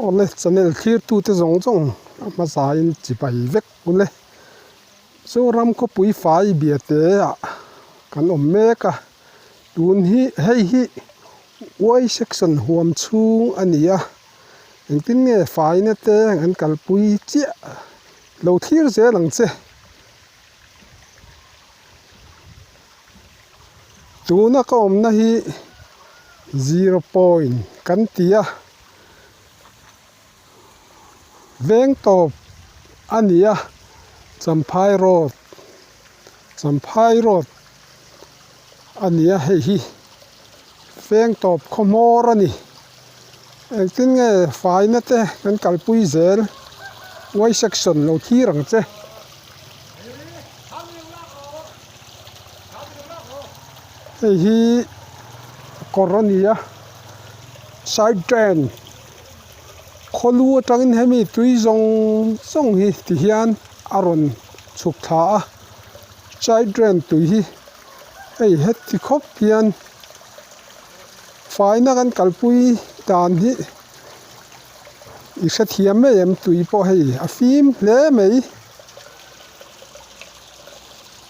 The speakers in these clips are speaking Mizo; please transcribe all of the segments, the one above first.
Awle channel thlirtute zawng zawng a hmasain chibai vek ule. Zoram khawpui fai biate ah kan awm mek a, tun hi hei hi Y section huam chhung a ni a, engtin nge faina te an kalpui chiah lo thlir zel ang che. Tuna ka awmna hi zero point kan ti a, veng tawp a ni a, Champhai road Champhai road a ni a hei hi veng tawp khaw hmawr a ni. Engtin nge faina te kan kalpui zel Y section lo thlir ang che. Hei hi kawr a ni a side drain khawlu atangin hemi tui zawng zawng hi ti hian a rawn chhuk thla a side drain tui hi hei heti khawp hian faina kan kalpui dan hi i hrethiam mai em tui pawh hei a fim hle mai.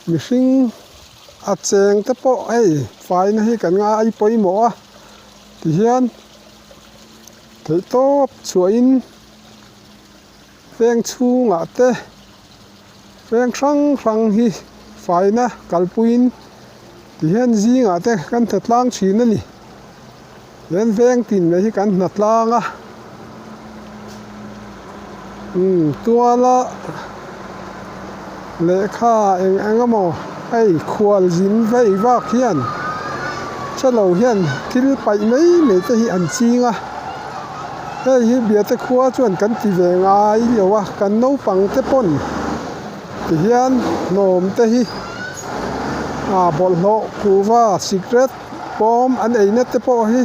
Mihring a cheng te pawh hei faina hi kan ngai pawimawh a tihian theihtawp chhuahin veng chhungah te veng hrang hrang hi faina kalpuiin tihian zingah te kan tha tlang thin a ni. Hian veng tin mai hi kan hna tlang a umm tuala lehkha eng eng emaw hei khual zin vei vak hian hrelo hian thil paih mai mai te hi an ching a hei hi biate khua chuan kan ti ve ngai lo a kan naupang te pawn tihian hnawm te hi ah bawlhhlawh kuhva sikret. Pawm an eina te pawh hi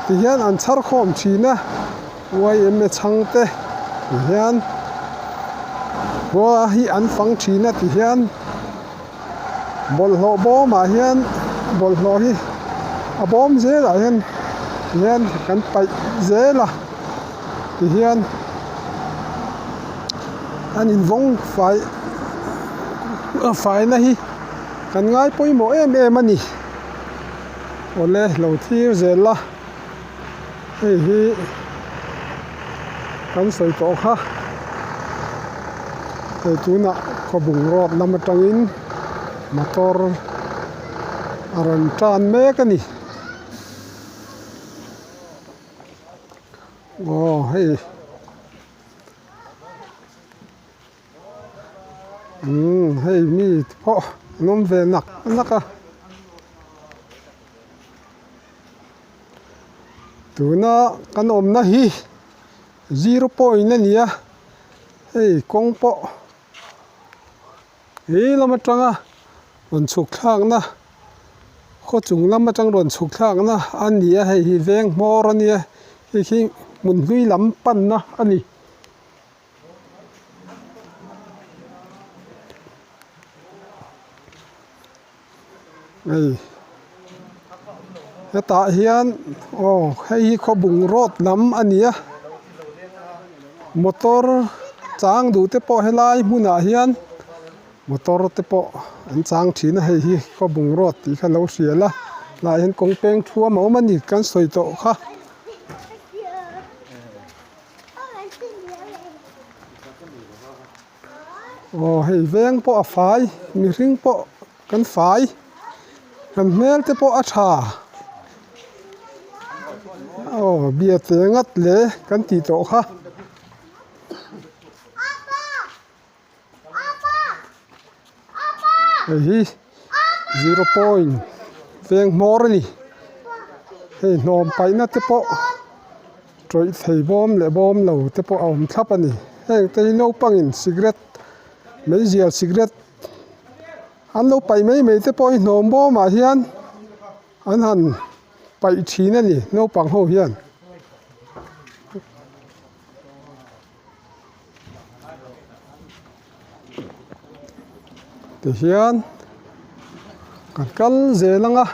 ti hian an chhar khawm thin a yma chhang te ti hian khua hi an fang thin a ti hian bawlhhlawh bawmah hian bawlhhlawh hi a bawm zelah hian ti hian kan paih zel a ti hian an invawng fai faina hi. Kan ngai pawimawh em em a ni. Awle lo thlir zel la, hei hi kan sawi tawh kha. Hei tunah khawbung road lam atangin motor a rawn tan mek a ni. Aw hei. Umm hei mi te pawh an awm ve nak nak a tuna kan awmna hi zero point a ni a hei kawng pawh he lam atanga rawn chhuk thlakna khaw chung lam atang rawn chhuk thlakna a ni a hei hi veng hmawr a nia hei hi hmun hlui lam panna a ni. Hei hetah hian aw hei hi khawbung road lam a ni a motor chang duh te pawh helai hmunah hian motor te pawh an chang thin a hei hi khawbung road tih kha lo hria la tlaiah hian kawng peng thuam a awm a ni kan sawi tawh kha. Aw hei veng pawh a fai mihring pawh kan fai kan hmel te pawh a tha aw biate ngat le kan tih tawh kha. Hei hi zero point veng hmawr a ni hei hnawm paihna te pawh tawih thei bawm leh bawm lo te pawh a awm thlap a ni heng te hi naupangin cigarette meizial cigarette an lo paih mai mai te pawh hi hnawm bawmah hian an han paih thin a ni naupang ho hian. Tihian kan kal zel ang a.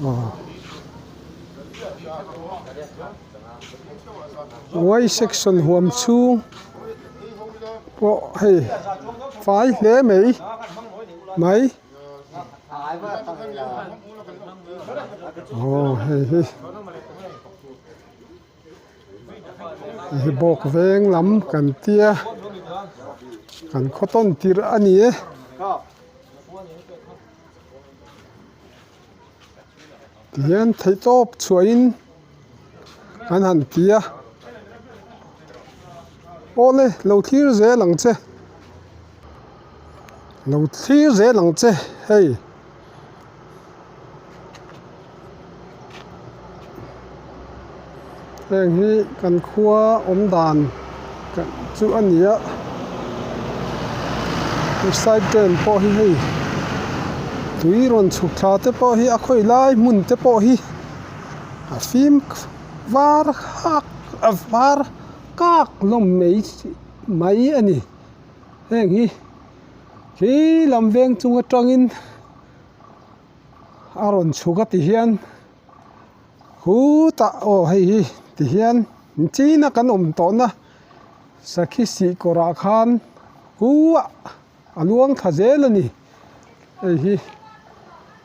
Aw. Y section huam chhung pawh hei fai hle mai mai aw hei hi hei hi bawk veng lam kan tia kan khaw tawn tirh a ni e. Tihian theihtawp chhuahin an han ti a awle lo thlir zel ang che lo thlir zel ang che hei. Heng hi kan khua awm dan chu a ni a side drain pawh hi hei tui rawn chhuk thla te pawh hi a khawi lai hmun te pawh hi a fim var hak a var kak hlawm mai mai a ni heng hi khi lam veng chung atangin. A rawn chhuk a ti hian khutah aw hei hi ti hian china kan awm tawhna sakhi sih kawrah khan khuah a luang thla zel a ni hei hi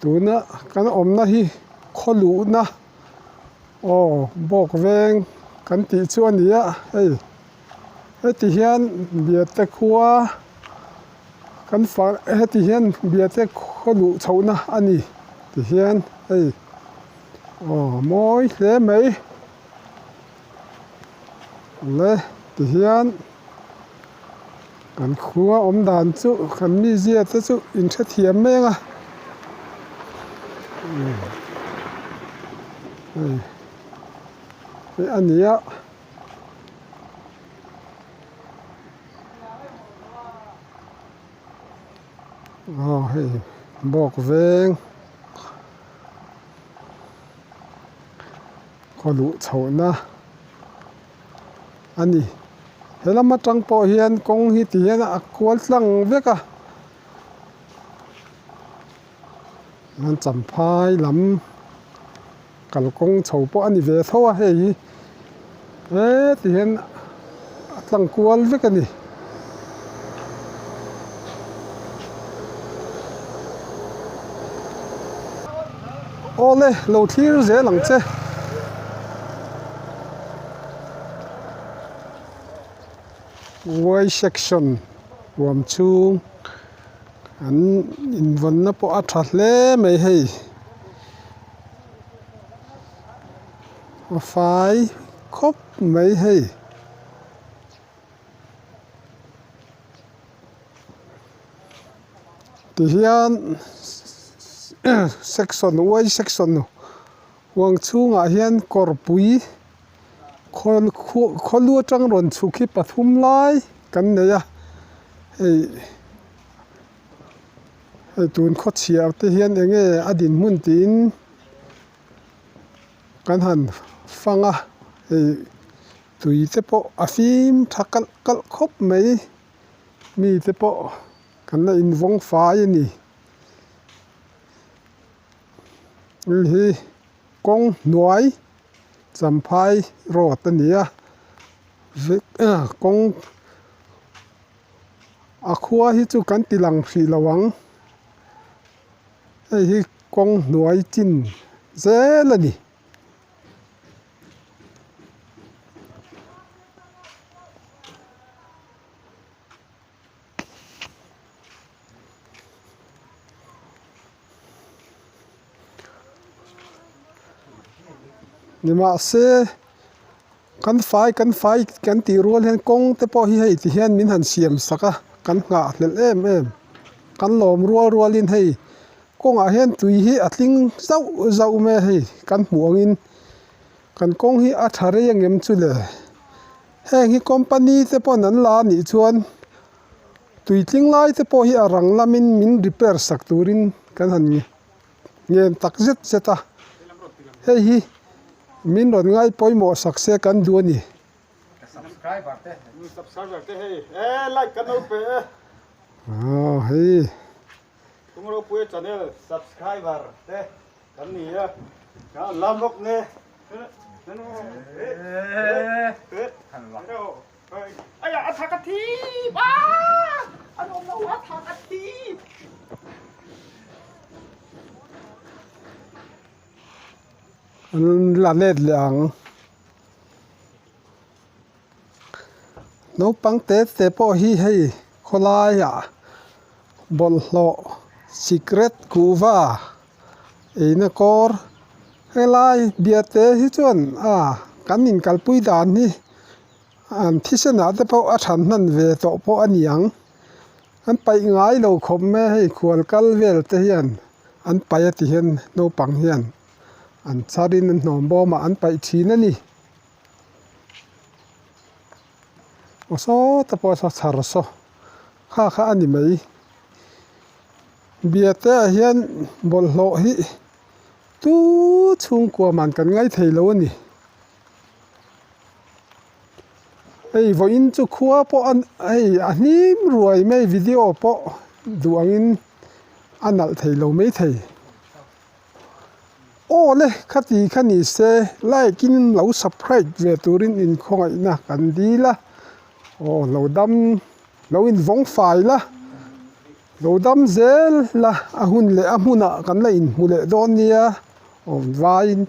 tuna kan awmna hi khaw luhna aw bawk veng kan tih chu a ni a hei heti hian biate khua. Kan fa heti hian biate khaw luh chhohna a ni ti hian hei aw mawi hle mai le ti hian kan khua awm dan chu kan mizia te chu in hrethiam mek a hei hei a ni a. Aw hei bawk veng khaw luh chhohna a ni he lam atang pawh hian kawng hi ti hian a kual tlang vek a an champhai lam kalkawng chho pawh a ni ve tho a hei hi heti hian a tlang kual vek a ni. Awle lo thlir zel ang che. Y section huam chhung an invawnna pawh a tha hle mai hei. A fai khawp mai hei. Tihian section y section huang chhungah hian kawrpui khawl khawlu atang rawn chhuk hi pathum lai kan nei a hei. Hei tun khaw chhiar te hian eng nge a dinhmun tiin kan han fang a hei tui te pawh a fim tha kalh kalh khawp mai mi te pawh kan la invawng fai a ni hei hi kawng hnuai champhai road a ni a kawng. A khua hi chu kan ti lang hrih lo ang hei hi kawng hnuai chin zel a ni. Nimahse. Kan fai kan fai kan tih rual hian kawng te pawh hi hei ti hian min han siam sak a kan nghah hlelh em em kan lawm rual rual in hei kawngah hian tui hi a tling zauh zauh mai a hei kan hmuh ang in kan kawng hi a tha rei ang em chu le heng hi company te pawn an la a nih chuan tui tling lai te pawh hi a rang lamin min repair sak turin kan han ngen tak zet zet a hei hi min rawn ngai pawimawh sak se kan duh a ni. Aw hei. An la let leh ang. Naupang te te pawh hi hei khawlaiah bawlhhlawh sikret kuhva eina kawr helai biate hi chuan a kan inkalpui dan hi an thisenah te pawh a than hman ve tawh pawh a ni ang an paih ngai lo khawp mai a hei khual kal vel te hian an paih a ti hian naupang hian an charin an hnawm bawmah an paih thin a ni. Aw sawta pawh saw chhar saw kha kha a ni mai biate ah hian bawlhhlawh hi tu chhungkua man kan ngai thei lo a ni hei vawiin chu khua pawh a hei a hnim ruai mai video pawh duh angin a nalh thei lo maithei. Aw le, khati kha ni se like in lo subscribe ve turin inkhawngaihna kan dil a, aw lo dam lo invawng fai la, lo dam zel la a hun leh a hmunah kan la inhmu leh dawn nia, aw vaiin.